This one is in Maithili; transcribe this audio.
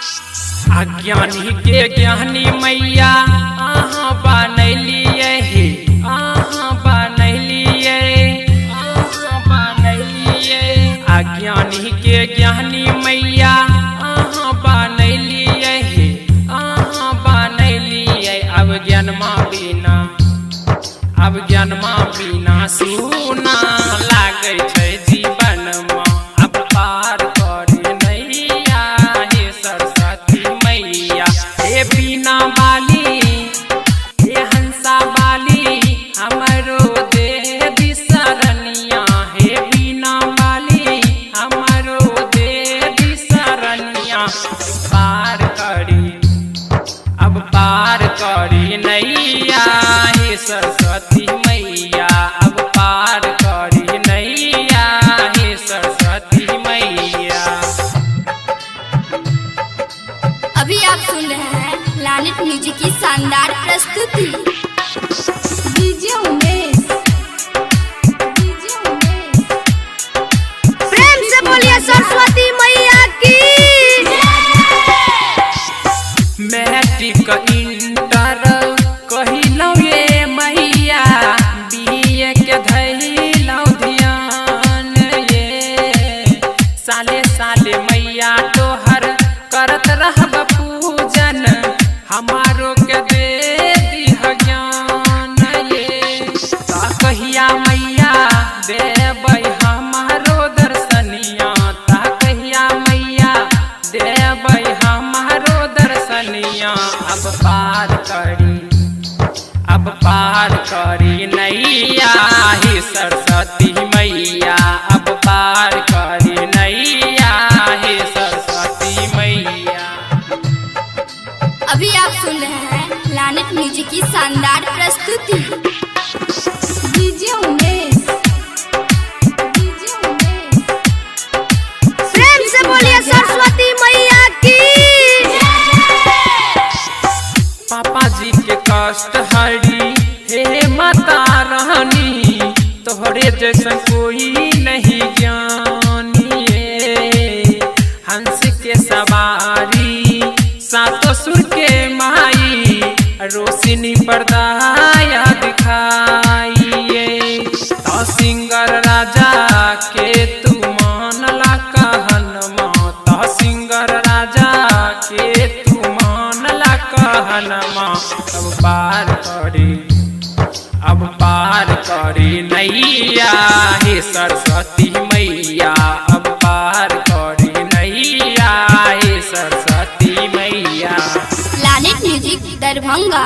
अज्ञानी के ज्ञानी मैया अहाँ बनैलियै हे, अहाँ बनैलियै, अहाँ बनैलियै। अज्ञानी के ज्ञानी मैया अहाँ बनैलियै हे, अहाँ बनैलियै। अब ज्ञानमा बिना, अब ज्ञानमा बिना सुना लागै छै जीवनमा। अब पार करी नैया हे सरस्वती मैया। हे बीना बाली, हे हंसा बाली, हमरो दे दिशरनिया। हे बीना बाली, हमरो दे दिशरनिया। पार करी, अब पार करी नैया हे सरस्वती मैया। अब पार करी नैया हे सरस्वती मैया। अभी आप सुन रहे हैं प्लानिट म्यूजिक की शानदार प्रस्तुति। DJ Umesh, DJ Umesh. प्रेम से बोलिए सरस्वती मैया की। मैट्रिक इंटर कहिलौ ये मैया, बीए के धैलौ ध्यान ये। साले साले मैया तोहर करत रहब पूजन, हमारो के दे दिह ज्ञान ये। ता कहिया मैया देबै हमारो दर्शनिया, ता कहिया मैया देबै हमारो दर्शनिया। अब पार करी, अब पार करी नैया हे सरस्वती मैया। अब पार करी नैया हे सरस्वती मैया। अभी आप सुन रहे हैं प्लानिट म्यूजिक की शानदार प्रस्तुति। DJ Umesh, DJ Umesh. प्रेम से बोलिए सरस्वती मैया की। पापा जी के कष्ट हरी हे माता रानी, तोहरे जैसन कोई नहीं ज्ञानी ये। हंस के सवारी सातो सुर के माई, रोशनी पर दया दिखाइए। तो सिंगर राजा के तू मानला कहन माता, सिंगर राजा के तू मानला कहन माँ। अब पार करी, अब पार करी नैया हे सरस्वती मैया। अब पार करी नैया हे सरस्वती मैया। Planet music Darbhanga.